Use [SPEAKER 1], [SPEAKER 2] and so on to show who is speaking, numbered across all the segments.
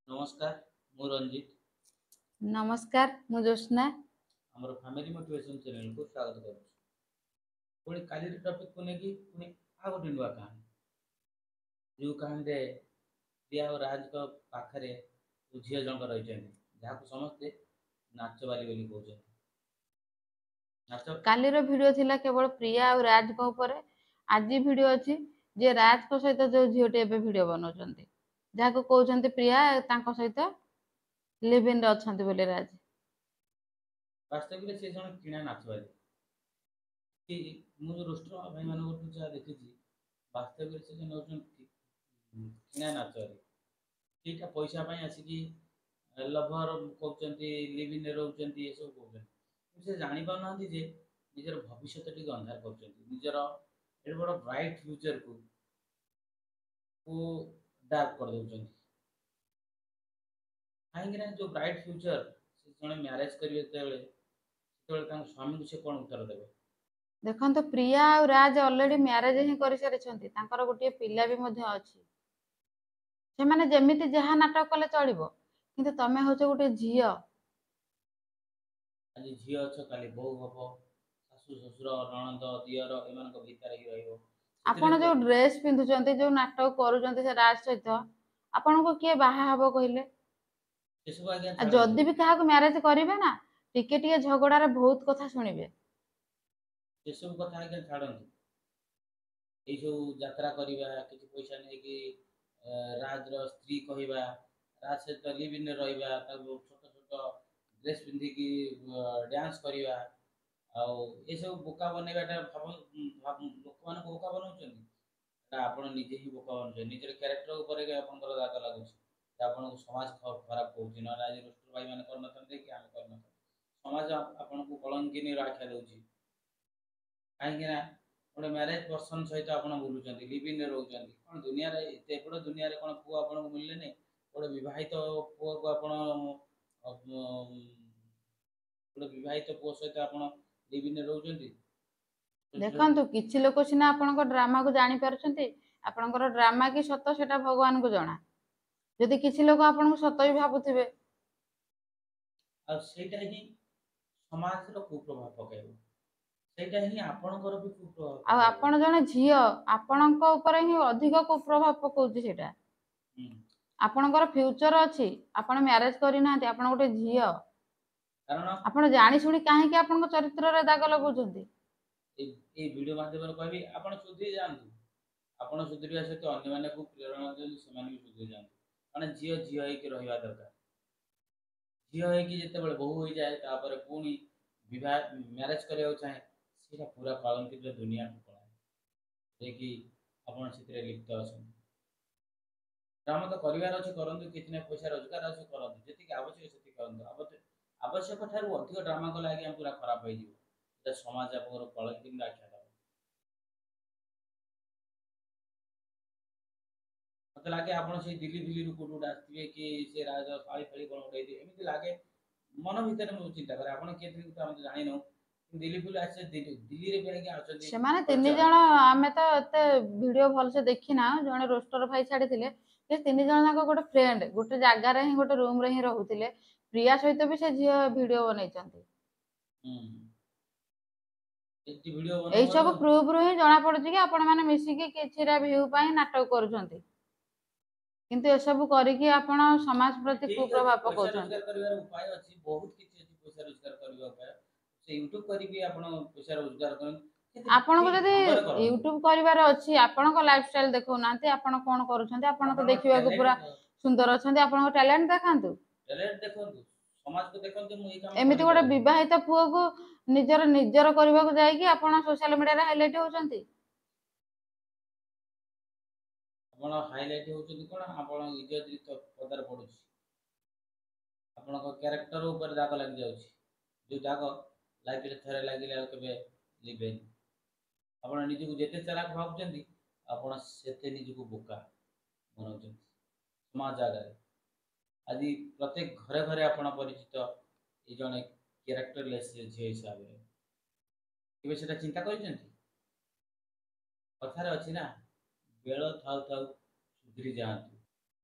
[SPEAKER 1] ନମସ୍କାର, ମୁଁ ରଞ୍ଜିତ।
[SPEAKER 2] ନମସ୍କାର, ମୁଁ ଜ୍ୟୋତ୍ସ୍ନା।
[SPEAKER 1] ଆମର ଫ୍ୟାମିଲି ମୋଟିଭେସନ ଚ୍ୟାନେଲକୁ ସ୍ୱାଗତ କରୁଛି। ପୁଣି କାଲିର ଟପିକକୁ ନେଇକି ପୁଣି ଆଉ ଗୋଟେ ନୂଆ କାହାଣୀ, ଯେଉଁ କାହାଣୀରେ ପ୍ରିୟା ଓ ରାଜଙ୍କ ପାଖରେ ଝିଅ ଜଣକ ରହିଛନ୍ତି, ଯାହାକୁ ସମସ୍ତେ ନାଚବାଲି ବୋଲି କହୁଛନ୍ତି। ନାଚ
[SPEAKER 2] କାଲିର ଭିଡିଓ ଥିଲା କେବଳ ପ୍ରିୟା ଆଉ ରାଜଙ୍କ ଉପରେ। ଆଜି ଭିଡିଓ ଅଛି ଯେ ରାଜଙ୍କ ସହିତ ଯୋଉ ଝିଅଟି ଏବେ ଭିଡିଓ ବନାଉଛନ୍ତି, ଯାହାକୁ କହୁଛନ୍ତି ପ୍ରିୟା ତାଙ୍କ ସହିତ ଲିଭ୍ ଇନ୍ ରେ ଅଛନ୍ତି ବୋଲି ରାଜ।
[SPEAKER 1] ବାସ୍ତବିକରେ ସେ ଜଣେ କିଣା ନାଚବାଲି କି ମୁଁ ଯୋଉ ରୋଷ୍ଟର ଭାଇମାନଙ୍କଠୁ ଯାହା ଦେଖିଛି, ବାସ୍ତବିକରେ ସେ ଜଣେ ହେଉଛନ୍ତି କିଣା ନାଚବାଲି। ସେଇଟା ପଇସା ପାଇଁ ଆସିକି ଲଭର କହୁଛନ୍ତି, ଲିଭ୍ ଇନ୍ ରେ ରହୁଛନ୍ତି, ଏସବୁ କହୁଛନ୍ତି। କିନ୍ତୁ ସେ ଜାଣିପାରୁନାହାନ୍ତି ଯେ ନିଜର ଭବିଷ୍ୟତ ଟିକେ ଅନ୍ଧାର କରୁଛନ୍ତି, ନିଜର ଏଡ଼େ ବଡ଼ ବ୍ରାଇଟ୍ ଫ୍ୟୁଚରକୁ କୁ ଡାର୍କ କରିଦେଉଛନ୍ତି। କାହିଁକି ନା ଯୋଉ ବ୍ରାଇଟ୍ ଫ୍ୟୁଚର, ସେ ଜଣେ ମ୍ୟାରେଜ କରିବେ ଯେତେବେଳେ, ସେତେବେଳେ ତାଙ୍କ ସ୍ୱାମୀଙ୍କୁ ସେ କ'ଣ ଉତ୍ତର ଦେବେ?
[SPEAKER 2] ଦେଖନ୍ତୁ, ପ୍ରିୟା ଆଉ ରାଜ ଅଲରେଡି ମ୍ୟାରେଜ ହିଁ କରିସାରିଛନ୍ତି, ତାଙ୍କର ଗୋଟିଏ ପିଲା ବି ମଧ୍ୟ ଅଛି। ସେମାନେ ଯେମିତି ଯାହା ନାଟକ କଲେ ଚଳିବ, କିନ୍ତୁ ତମେ ହଉଛ ଗୋଟେ ଝିଅ।
[SPEAKER 1] ଆଜି ଝିଅ ଅଛ, କାଲି ବୋହୂ ହବ, ଶାଶୁ ଶ୍ୱଶୁର ନଣନ୍ଦ ଦିଅର ଏମାନଙ୍କ ଭିତରେ ହିଁ ରହିବ।
[SPEAKER 2] ଆପଣ ଯୋଉ ଡ୍ରେସ ପିନ୍ଧୁଛନ୍ତି, ଯୋଉ ନାଟକ କରୁଛନ୍ତି ସେ ରାଜ ସହିତ, ଆପଣଙ୍କୁ କିଏ ବାହା ହବ କହିଲେ?
[SPEAKER 1] ସେସବୁ ଆଜ୍ଞା
[SPEAKER 2] ଆଉ ଯଦି ବି କାହାକୁ ମ୍ୟାରେଜ କରିବେ ନା, ଟିକେ ଟିକେ ଝଗଡାରେ ବହୁତ କଥା ଶୁଣିବେ।
[SPEAKER 1] ସେସବୁ କଥା ଆଜ୍ଞା ଛାଡ଼ନ୍ତୁ। ଏଇସବୁ ଯାତ୍ରା କରିବା, କିଛି ପଇସା ନେଇକି ରାଜର ସ୍ତ୍ରୀ କହିବା, ରାଜ ସହିତ ଲିଭ୍ ଇନ୍ ରହିବା, ତାକୁ ଛୋଟ ଛୋଟ ଡ୍ରେସ୍ ପିନ୍ଧିକି ଡ୍ୟାନ୍ସ କରିବା, ଆଉ ଏସବୁ ବୋକା ବନେଇବାଟା, ଭାବ ଲୋକମାନଙ୍କୁ ବୋକା ବନାଉଛନ୍ତି। ଏଟା ଆପଣ ନିଜେ ହିଁ ବୋକା ବନଉଛନ୍ତି। ନିଜର କ୍ୟାରେକ୍ଟର ଉପରେ ଆପଣଙ୍କର ଦାଗ ଲାଗୁଛି, ଆପଣଙ୍କୁ ସମାଜ ଖରାପ କହୁଛି। ନହେଲେ ଆଜି ରୋଷ୍ଟର ଭାଇମାନେ କରିନଥାନ୍ତେ କି ଆମେ କରିନଥାନ୍ତେ। ସମାଜ ଆପଣଙ୍କୁ କଳଙ୍କିନୀର ଆଖ୍ୟା ଦେଉଛି, କାହିଁକି ନା ଗୋଟେ ମ୍ୟାରେଜ ପର୍ସନ ସହିତ ଆପଣ ବୁଲୁଛନ୍ତି, ଲିଭ୍ ଇନ୍ ରେ ରହୁଛନ୍ତି। କ'ଣ ଦୁନିଆରେ, ଏତେ ବଡ଼ ଦୁନିଆରେ କ'ଣ ପୁଅ ଆପଣଙ୍କୁ ମିଳିଲେନି? ଗୋଟେ ବିବାହିତ ପୁଅକୁ ଆପଣ, ଗୋଟେ ବିବାହିତ ପୁଅ ସହିତ ଆପଣ ଲିଭ୍ ଇନ୍ ରେ ରହୁଛନ୍ତି।
[SPEAKER 2] ଦେଖନ୍ତୁ, କିଛି ଲୋକ ସିନା ଆପଣଙ୍କ ଡ୍ରାମାକୁ ଜାଣିପାରୁଛନ୍ତି। ଆପଣଙ୍କର ଡ୍ରାମା କି ସତ ସେଟା ଭଗବାନଙ୍କୁ ଜଣା। ଯଦି କିଛି ଲୋକ ଆପଣଙ୍କୁ ସତ ବି ଭାବୁଥିବେ,
[SPEAKER 1] ଆଉ ସେଇଟା ହିଁ ସମାଜର କୁପ୍ରଭାବ ପକାଇବ, ସେଇଟା ହିଁ ଆପଣଙ୍କର ବି କୁପ୍ରଭାବ
[SPEAKER 2] ଆଉ
[SPEAKER 1] ପକାଇବ।
[SPEAKER 2] ଆପଣ ଜଣେ ଝିଅ, ଆପଣଙ୍କ ଉପରେ ହିଁ ଅଧିକ କୁପ୍ରଭାବ ପକଉଛି ସେଇଟା। ଆପଣଙ୍କର ଫ୍ୟୁଚର ଅଛି, ଆପଣ ମ୍ୟାରେଜ କରିନାହାନ୍ତି, ଆପଣ ଗୋଟେ ଝିଅ।
[SPEAKER 1] କାରଣ
[SPEAKER 2] ଆପଣ ଜାଣି ଶୁଣି କାହିଁକି ଆପଣଙ୍କ ଚରିତ୍ରରେ ଦାଗ ଲଗାଉଛନ୍ତି?
[SPEAKER 1] ଏଇ ଭିଡ଼ିଓ ମାଧ୍ୟମରେ କହିବି, ଆପଣ ସୁଧୁରି ଯାଆନ୍ତୁ। ଆପଣ ସୁଧୁରିବା ସହିତ ଅନ୍ୟମାନଙ୍କୁ ପ୍ରେରଣା ଦିଅନ୍ତୁ, ସେମାନେ ବି ସୁଧୁରି ଯାଆନ୍ତୁ। କାରଣ ଝିଅ ଝିଅ ହେଇକି ରହିବା ଦରକାର। ଝିଅ ହେଇକି ଯେତେବେଳେ ବୋହୂ ହୋଇଯାଏ, ତାପରେ ପୁଣି ବିବାହ ମ୍ୟାରେଜ କରିବାକୁ ଚାହେଁ, ସେଇଟା ପୁରା କଳଙ୍କିତ ଦୁନିଆକୁ ପଳାଏ, ଯିଏକି ଆପଣ ସେଥିରେ ଲିପ୍ତ ଅଛନ୍ତି। ଡ୍ରାମା ତ କରିବାର ଅଛି କରନ୍ତୁ, କିଛି ନା ପଇସା ରୋଜଗାର ଅଛି କରନ୍ତୁ, ଯେତିକି ଆବଶ୍ୟକ ସେତିକି କରନ୍ତୁ। ଆବଶ୍ୟକ ଠାରୁ ଅଧିକ ଡ୍ରାମା କଲେ ଆଜ୍ଞା ପୁରା ଖରାପ ହେଇଯିବ। ଏଟା ସମାଜ ଆପଣଙ୍କର କଳଙ୍କିତ ଆଖ୍ୟା ଦେବ। ମତେ ଲାଗେ ଆପଣ ସେଇ ଦିଲ୍ଲୀ ଫିଲ୍ଲୀରୁ କୋଉଠୁ ଗୋଟେ ଆସିଥିବେ କି ସେ ରାଜ ଶାଳୀ ଫାଳି କ'ଣ ଗୋଟେ ହେଇଥିବେ, ଏମିତି ଲାଗେ ମନ ଭିତରେ। ମୁଁ ଚିନ୍ତା କରେ ଆପଣ କିଏ ଥିଲେ ତ ଆମେ ତ ଜାଣିନାହୁଁ। ଦିଲ୍ଲୀ ଫିଲ୍ଲୀ ଆସିছে, ଦିଲ୍ଲୀରେ ବି ଆଜ୍ଞା ଅଛନ୍ତି।
[SPEAKER 2] ସେମାନେ ତିନି ଜଣ, ଆମେ ତ ଏତେ ଭିଡିଓ ଭଲସେ ଦେଖିନାହୁଁ, ଜଣେ ରୋଷ୍ଟର ଭାଇ ଛାଡିଥିଲେ। ସେ ତିନି ଜଣ ଯାକ ଗୋଟେ ଫ୍ରେଣ୍ଡ, ଗୋଟେ ଜାଗାରେ ହିଁ ଗୋଟେ ରୁମ ରେ ହିଁ ରହୁଥିଲେ। ପ୍ରିୟା ସହିତ ବି ସେ ଝିଅ ଭିଡିଓ ବନେଇଛନ୍ତି।
[SPEAKER 1] ଏଠି ଭିଡିଓ
[SPEAKER 2] ଏଇ ସବୁ ପ୍ରୁଫ ରୁ ହିଁ ଜଣା ପଡୁଛି କି ଆପଣ ମାନେ ମିଶିକି କିଛିଟା ଭ୍ୟୁ ପାଇଁ ନାଟକ କରୁଛନ୍ତି। କିନ୍ତୁ ଏସବୁ କରିକି ଆପଣ ସମାଜ ପ୍ରତି
[SPEAKER 1] ଠିକ ଅଛି,
[SPEAKER 2] କୁପ୍ରଭାବ
[SPEAKER 1] ପଇସା
[SPEAKER 2] ପକାଉଛନ୍ତି।
[SPEAKER 1] ରୋଜଗାର କରିବାର ଉପାୟ ଅଛି, ବହୁତ କିଛି ଅଛି ପଇସା ରୋଜଗାର କରିବା ଉପାୟ। ସେ ୟୁଟ୍ୟୁବ କରିକି ଆପଣ ପଇସା ରୋଜଗାର କରନ୍ତୁ, କିନ୍ତୁ
[SPEAKER 2] ଆପଣଙ୍କୁ
[SPEAKER 1] ଠିକ
[SPEAKER 2] ଯଦି
[SPEAKER 1] ଢଙ୍ଗରେ କରନ୍ତୁ।
[SPEAKER 2] ୟୁଟ୍ୟୁବ କରିବାର ଅଛି, ଆପଣଙ୍କ ଲାଇଫଷ୍ଟାଇଲ ଦେଖଉନାହାନ୍ତି, ଆପଣ କଣ କରୁଛନ୍ତି? ଆପଣ ତ
[SPEAKER 1] ଆପଣଙ୍କ
[SPEAKER 2] ଦେଖିବାକୁ ପୁରା ସୁନ୍ଦର ଅଛନ୍ତି, ଆପଣଙ୍କ ଟ୍ୟାଲେଣ୍ଟ ଦେଖାନ୍ତୁ।
[SPEAKER 1] ଟ୍ୟାଲେଣ୍ଟ ଦେଖନ୍ତୁ, ସମାଜକୁ ଦେଖନ୍ତୁ, ମୁଁ ଏଇ କାମ
[SPEAKER 2] ଏମିତି ଗୋଟେ
[SPEAKER 1] କରିପାରିବି।
[SPEAKER 2] ବିବାହିତ ପୁଅକୁ ନିଜର ନିଜର କରିବାକୁ ଯାଇକି ଆପଣ ସୋସିଆଲ ମିଡିଆରେ ହାଇଲାଇଟ ହଉଛନ୍ତି।
[SPEAKER 1] ଆପଣ ହାଇଲାଇଟ ହଉଛନ୍ତି କ'ଣ, ଆପଣ ଇଜ୍ଜତ ପଦାରେ ପଡୁଛି, ଆପଣଙ୍କ କ୍ୟାରେକ୍ଟର ଉପରେ ଦାଗ ଲାଗିଯାଉଛି, ଯୋଉ ଦାଗ ଲାଇଫରେ ଥରେ ଲାଗିଲେ ଆଉ କେବେ ଲିଭେନି। ଆପଣ ନିଜକୁ ଯେତେ ଚାଲାକ ଭାବୁଛନ୍ତି, ଆପଣ ସେତେ ନିଜକୁ ବୋକା ବନାଉଛନ୍ତି ସମାଜ ଆଗରେ। ଆଜି ପ୍ରତ୍ୟେକ ଘରେ ଘରେ ଆପଣ ପରିଚିତ ଏଇ ଜଣେ କ୍ୟାରେକ୍ଟରଲେସ୍ ଝିଅ ହିସାବରେ। କେବେ ସେଟା ଚିନ୍ତା କରିଛନ୍ତି? କଥାରେ ଅଛି ନା, ବେଳ ଥାଉ ଥାଉ ସୁଧୁରି ଯାଆନ୍ତୁ,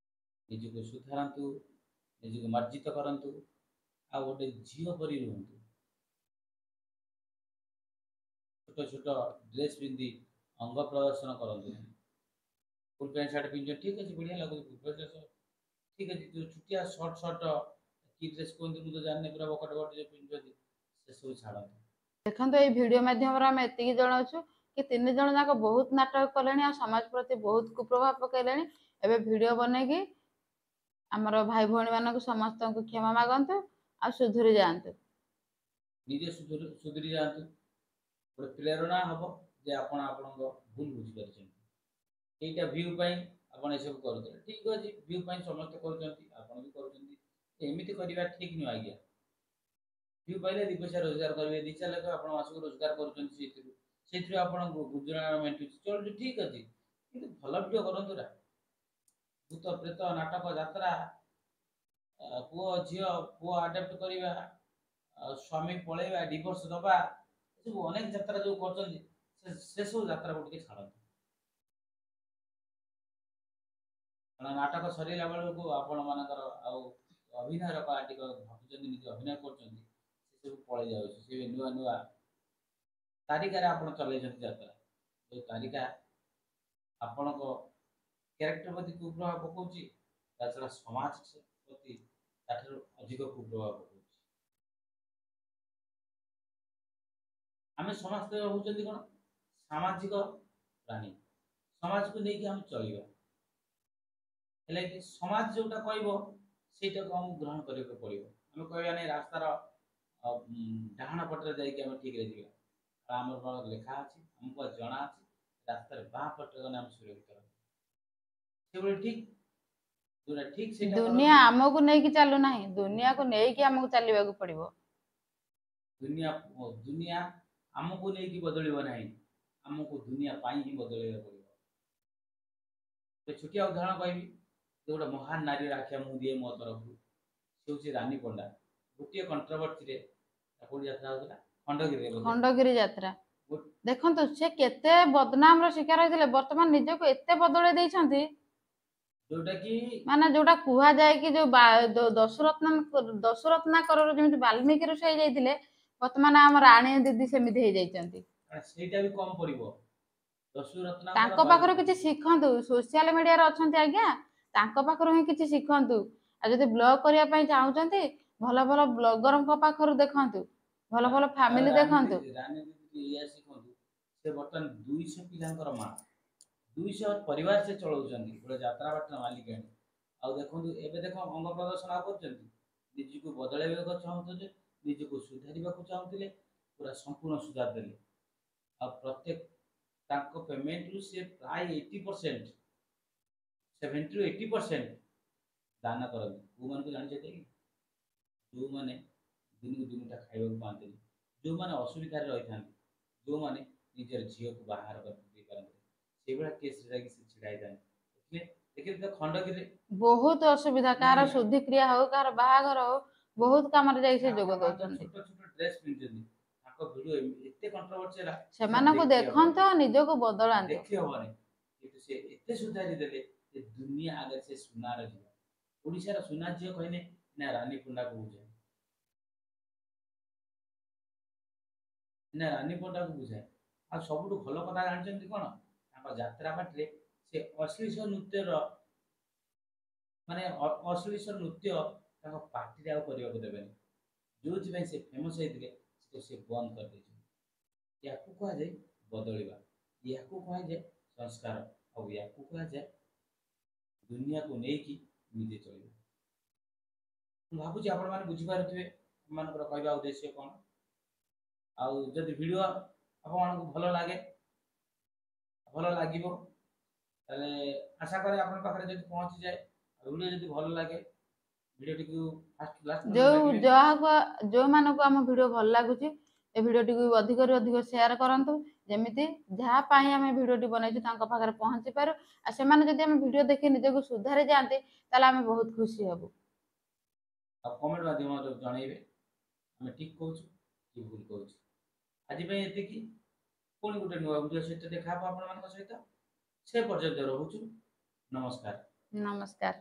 [SPEAKER 1] ନିଜକୁ ସୁଧାରନ୍ତୁ। ନିଜକୁ ମାର୍ଜିତ କରନ୍ତୁ, ଆଉ ଗୋଟେ ଝିଅ ପରି ରୁହନ୍ତୁ। ଛୋଟ ଛୋଟ ଡ୍ରେସ୍ ପିନ୍ଧି ଅଙ୍ଗ ପ୍ରଦର୍ଶନ କରନ୍ତୁ। ଫୁଲ୍ ପ୍ୟାଣ୍ଟ ସାର୍ଟ ପିନ୍ଧୁଛନ୍ତି, ଠିକ୍ ଅଛି, ବଢ଼ିଆ ଲାଗୁଛି ଫୁଲ୍ ପ୍ୟାଣ୍ଟ ସାର୍ଟ, ଠିକ୍ ଅଛି। ଯେଉଁ ଛୋଟିଆ ସର୍ଟ ସର୍ଟ କି ଡ୍ରେସ୍ କୁହନ୍ତି ମୁଁ ତ ଜାଣିନି, ପୁରା ବକଟ ବକଟ ଯେଉଁ ପିନ୍ଧୁଛନ୍ତି, ସେସବୁ ଛାଡ଼ନ୍ତୁ।
[SPEAKER 2] ଦେଖନ୍ତୁ, ଏଇ ଭିଡ଼ିଓ ମାଧ୍ୟମରେ ଆମେ ଏତିକି ଜଣାଉଛୁ କି 3 ଜଣ ଯାକ ବହୁତ ନାଟକ କଲେଣି ଆଉ ସମାଜ ପ୍ରତି ବହୁତ କୁପ୍ରଭାବ ପକାଇଲେଣି। ଏବେ ଭିଡ଼ିଓ ବନେଇକି ଆମର ଭାଇ ଭଉଣୀମାନଙ୍କୁ ସମସ୍ତଙ୍କୁ କ୍ଷମା ମାଗନ୍ତୁ ଆଉ ସୁଧୁରି ଯାଆନ୍ତୁ।
[SPEAKER 1] ନିଜେ ସୁଧୁରି ଯାଆନ୍ତୁ। ଗୋଟେ ପ୍ରେରଣା ହବ ଯେ ଆପଣ ଆପଣଙ୍କ ଭୁଲ ବୁଝିପାରିଛନ୍ତି। ଏଇଟା ଭ୍ୟୁ ପାଇଁ ଆପଣ ଏସବୁ କରୁଥିଲେ, ଠିକ୍ ଅଛି, ଭ୍ୟୁ ପାଇଁ ସମସ୍ତେ କରୁଛନ୍ତି, ଆପଣ ବି କରୁଛନ୍ତି। ଏମିତି କରିବା ଠିକ୍ ନୁହେଁ ଆଜ୍ଞା। ଭ୍ୟୁ ପାଇଲେ 2 ପଇସା ରୋଜଗାର କରିବେ, 2-4 ଲକ୍ଷ ଆପଣ ମାସକୁ ରୋଜଗାର କରୁଛନ୍ତି, ସେଇଥିରୁ ଆପଣଙ୍କୁ ଗୁଜୁରାଣ ମେଣ୍ଟୁଛି, ଚଳୁଛି, ଠିକ୍ ଅଛି, କିନ୍ତୁ ଭଲ ଭିଡ଼ିଓ କରନ୍ତୁ ନା। ଭୂତ ପ୍ରେତ ନାଟକ ଯାତ୍ରା, ପୁଅ ଝିଅ, ପୁଅ ଆଡପ୍ଟ କରିବା, ସ୍ୱାମୀ ପଳେଇବା, ଡିଭୋର୍ସ ଦେବା, ଏସବୁ ଅନେକ ଯାତ୍ରା ଯେଉଁ କରୁଛନ୍ତି, ସେସବୁ ଯାତ୍ରାକୁ ଟିକେ ଛାଡ଼ନ୍ତୁ। କାରଣ ନାଟକ ସରିଲା ବେଳକୁ ଆପଣମାନଙ୍କର ଆଉ ଅଭିନୟର କଳା ଟିକେ ଭାବୁଛନ୍ତି ନିଜେ ଅଭିନୟ କରୁଛନ୍ତି, ସେସବୁ ପଳେଇ ଯାଉଛି। ସେ ନୂଆ ନୂଆ ତାରିକାରେ ଆପଣ ଚଲେଇଛନ୍ତି ଯାତ୍ରା, ଯେଉଁ ତାରିକା ଆପଣଙ୍କ କ୍ୟାରେକ୍ଟର ପ୍ରତି କୁପ୍ରଭାବ ପକାଉଛି, ତା ଛଡ଼ା ସମାଜ ପ୍ରତି ତାଠାରୁ ଅଧିକ କୁପ୍ରଭାବ ପକାଉଛି। ଆମେ ସମସ୍ତେ ହେଉଛନ୍ତି କ'ଣ ସାମାଜିକ ପ୍ରାଣୀ, ସମାଜକୁ ନେଇକି ଆମେ ଚଳିବା। ହେଲେ କି ସମାଜ ଯେଉଁଟା କହିବ ସେଇଟାକୁ ଆମକୁ ଗ୍ରହଣ କରିବାକୁ ପଡ଼ିବ। ଆମେ କହିବା ନାହିଁ ରାସ୍ତାର ଡାହାଣ ପଟରେ ଯାଇକି ଆମେ ଠିକରେ ଯିବା। ଆମର ଲେଖା ଅଛି, ଆମକୁ ଜଣା ଅଛି, ରାସ୍ତାରେ ବାଁ ପଟରେ ଗଲେ ଆମେ ସୁରକ୍ଷିତ ରହିବା। ସେଭଳି ଠିକ ଯୋଉଟା ଠିକ ସେଇଟା
[SPEAKER 2] ଦୁନିଆ ଆମକୁ ନେଇକି ଚାଲୁନାହିଁ, ଦୁନିଆକୁ ନେଇକି ଆମକୁ ଚାଲିବାକୁ ପଡ଼ିବ।
[SPEAKER 1] ଦୁନିଆ ଆମକୁ ନେଇକି ବଦଳିବ ନାହିଁ, ଆମକୁ ଦୁନିଆ ପାଇଁ ହିଁ ବଦଳିବାକୁ ପଡ଼ିବ। ଗୋଟେ ଛୋଟିଆ ଉଦାହରଣ କହିବି ଯେ ଗୋଟେ ମହାନ ନାରୀର ଆଖ୍ୟା ମୁଁ ଦିଏ ମୋ ତରଫରୁ, ସେ ହେଉଛି ରାନୀ ପଣ୍ଡା। ଗୋଟିଏ କଣ୍ଟ୍ରୋଭର୍ସିରେ, କୋଉଠି ଯାତ୍ରା ହଉଥିଲା, ଖଣ୍ଡଗିରିରେ।
[SPEAKER 2] ଖଣ୍ଡଗିରି ଯାତ୍ରା। ଦେଖନ୍ତୁ, ସେ କେତେ ବଦନାମର ଶିକାର ହେଇଥିଲେ, ବର୍ତ୍ତମାନ ନିଜକୁ ଏତେ ବଦଳେଇ ଦେଇଛନ୍ତି
[SPEAKER 1] ଯୋଉଟା କି
[SPEAKER 2] ମାନେ ଯୋଉଟା କୁହାଯାଏ କି ଯୋଉ ଦଶରତ୍ନାକରର ଯେମିତି ବାଲ୍ମୀକି ଋଷି ହେଇଯାଇଥିଲେ, ବର୍ତ୍ତମାନ ଆମ ରାଣୀ ଦିଦି ସେମିତି ହେଇଯାଇଛନ୍ତି।
[SPEAKER 1] ସେଇଟା ବି କମ ପଡିବ।
[SPEAKER 2] ତାଙ୍କ ପାଖରୁ କିଛି ଶିଖନ୍ତୁ। ସୋସିଆଲ ମିଡିଆରେ ଅଛନ୍ତି ଆଜ୍ଞା, ତାଙ୍କ ପାଖରୁ ହିଁ କିଛି ଶିଖନ୍ତୁ। ଆଉ ଯଦି ବ୍ଲଗ କରିବା ପାଇଁ ଚାହୁଁଛନ୍ତି, ଭଲ ଭଲ ବ୍ଲଗରଙ୍କ ପାଖରୁ ଦେଖନ୍ତୁ, ଭଲ ଭଲ ଫ୍ୟାମିଲି ଦେଖନ୍ତୁ।
[SPEAKER 1] ରାନୀ ଦିଦି ଏଇଆ ଶିଖନ୍ତୁ, ସେ ବର୍ତ୍ତମାନ 200 ପିଲାଙ୍କର ମା, 200 ପରିବାର ସେ ଚଳାଉଛନ୍ତି, ଗୋଟେ ଯାତ୍ରା ବାଟର ମାଲିକାଣୀ। ଆଉ ଦେଖନ୍ତୁ ଏବେ ଦେଖ, ଅଙ୍ଗ ପ୍ରଦର୍ଶନ ଆଉ କରୁଛନ୍ତି? ନିଜକୁ ବଦଳାଇବାକୁ ଚାହୁଁଥିଲେ, ନିଜକୁ ସୁଧାରିବାକୁ ଚାହୁଁଥିଲେ, ପୁରା ସମ୍ପୂର୍ଣ୍ଣ ସୁଧାର ଦେଲେ। ଆଉ ପ୍ରତ୍ୟେକ ତାଙ୍କ ପେମେଣ୍ଟରୁ ସେ ପ୍ରାୟ 80%, 70ରୁ 80% ଦାନ କରନ୍ତି। କେଉଁମାନଙ୍କୁ ଜାଣିଛନ୍ତି କି? ଯେଉଁମାନେ ଦିନକୁ 2 ମୁଠା ଖାଇବାକୁ ପାଆନ୍ତିନି, ଯେଉଁମାନେ ଅସୁବିଧାରେ ରହିଥାନ୍ତି, ଯେଉଁମାନେ ନିଜର ଝିଅକୁ ବାହାର କରିଦେଇପାରନ୍ତି, ସେଇଭଳିଆ କେସ୍ରେ ଯାଇକି ସେ ଛିଡ଼ା ହେଇଥାନ୍ତି। ଦେଖିଲେ ଦେଖିଲେ ତ ଖଣ୍ଡଗିରିରେ
[SPEAKER 2] ବହୁତ ଅସୁବିଧା, କାହାର ଶୁଦ୍ଧିକ୍ରିୟା ହଉ, କାହାର ବାହାଘର ହଉ, ବହୁତ କାମରେ ଯାଇ ସେ ଯୋଗ ଦଉଛନ୍ତି।
[SPEAKER 1] ଛୋଟ ଛୋଟ ଡ୍ରେସ୍ ପିନ୍ଧୁଛନ୍ତି, ତାଙ୍କ ଭିଡ଼ିଓ ଏତେ କଣ୍ଟ୍ରୋଭର୍ସି ହେଲା।
[SPEAKER 2] ସେମାନଙ୍କୁ ଦେଖନ୍ତୁ, ନିଜକୁ ବଦଳାନ୍ତୁ।
[SPEAKER 1] ଦେଖି ହବନି, କିନ୍ତୁ ସେ ଏତେ ସୁଧାରି ଦେଲେ ଯେ ଦୁନିଆ ଆଗରେ ସେ ସୁନାର ଝିଅ। ଓଡ଼ିଶାର ସୁନା ଝିଅ କହିଲେ ନା ରାନୀ ପଣ୍ଡାକୁ ବୁଝାଏ, ନା ରାନୀ ପଣ୍ଡାକୁ ବୁଝାଏ। ଆଉ ସବୁଠୁ ଭଲ କଥା ଜାଣିଛନ୍ତି କ'ଣ? ତାଙ୍କ ଯାତ୍ରା ପାଟିରେ ସେ ଅଶ୍ଳୀଳ ନୃତ୍ୟର, ମାନେ ଅଶ୍ଳୀଳ ନୃତ୍ୟ ତାଙ୍କ ପାଟିରେ ଆଉ କରିବାକୁ ଦେବେନି। ଯେଉଁଥିପାଇଁ ସେ ଫେମସ୍ ହେଇଥିଲେ, ସେଟା ସେ ବନ୍ଦ କରିଦେଇଛନ୍ତି। ୟାକୁ କୁହାଯାଏ ବଦଳିବା, ୟାକୁ କୁହାଯାଏ ସଂସ୍କାର, ଆଉ ୟାକୁ କୁହାଯାଏ ଦୁନିଆକୁ ନେଇକି ନିଜେ ଚଳିବା। ମୁଁ ଭାବୁଛି ଆପଣମାନେ ବୁଝିପାରୁଥିବେ ଏମାନଙ୍କର କହିବା ଉଦ୍ଦେଶ୍ୟ କ'ଣ। ଆଉ ଯଦି ଭିଡ଼ିଓ ଆପଣମାନଙ୍କୁ ଭଲ ଲାଗେ, ଭଲ ଲାଗିବ, ତାହେଲେ ଆଶା କରେ ଆପଣଙ୍କ ପାଖରେ ଯଦି ପହଞ୍ଚିଯାଏ, ଭିଡ଼ିଓ ଯଦି ଭଲ ଲାଗେ, ଭିଡ଼ିଓଟିକୁ ଫାଷ୍ଟ ଲାଷ୍ଟ
[SPEAKER 2] ଯୋଉ ଯାହାକୁ ଯୋଉମାନଙ୍କୁ ଆମ ଭିଡ଼ିଓ ଭଲ ଲାଗୁଛି, ଏ ଭିଡ଼ିଓଟିକୁ ଅଧିକରୁ ଅଧିକ ସେୟାର କରନ୍ତୁ, ଯେମିତି ଯାହା ପାଇଁ ଆମେ ଭିଡ଼ିଓଟି ବନେଇଛୁ ତାଙ୍କ ପାଖରେ ପହଞ୍ଚି ପାରୁ। ଆଉ ସେମାନେ ଯଦି ଆମେ ଭିଡ଼ିଓ ଦେଖି ନିଜକୁ ସୁଧାରି ଯାଆନ୍ତି, ତାହେଲେ ଆମେ ବହୁତ ଖୁସି ହବୁ।
[SPEAKER 1] ଆଉ କମେଣ୍ଟ ମାଧ୍ୟମରେ ଜଣେଇବେ ଆମେ ଠିକ୍ କହୁଛୁ କି ଭୁଲ କହୁଛୁ। ଆଜି ପାଇଁ ଏତିକି। ପୁଣି ଗୋଟେ ନୂଆ ଭିଡ଼ିଓ ସହିତ ଦେଖା ହେବ ଆପଣମାନଙ୍କ ସହିତ। ସେ ପର୍ଯ୍ୟନ୍ତ ରହୁଛୁ, ନମସ୍କାର।
[SPEAKER 2] ନମସ୍କାର।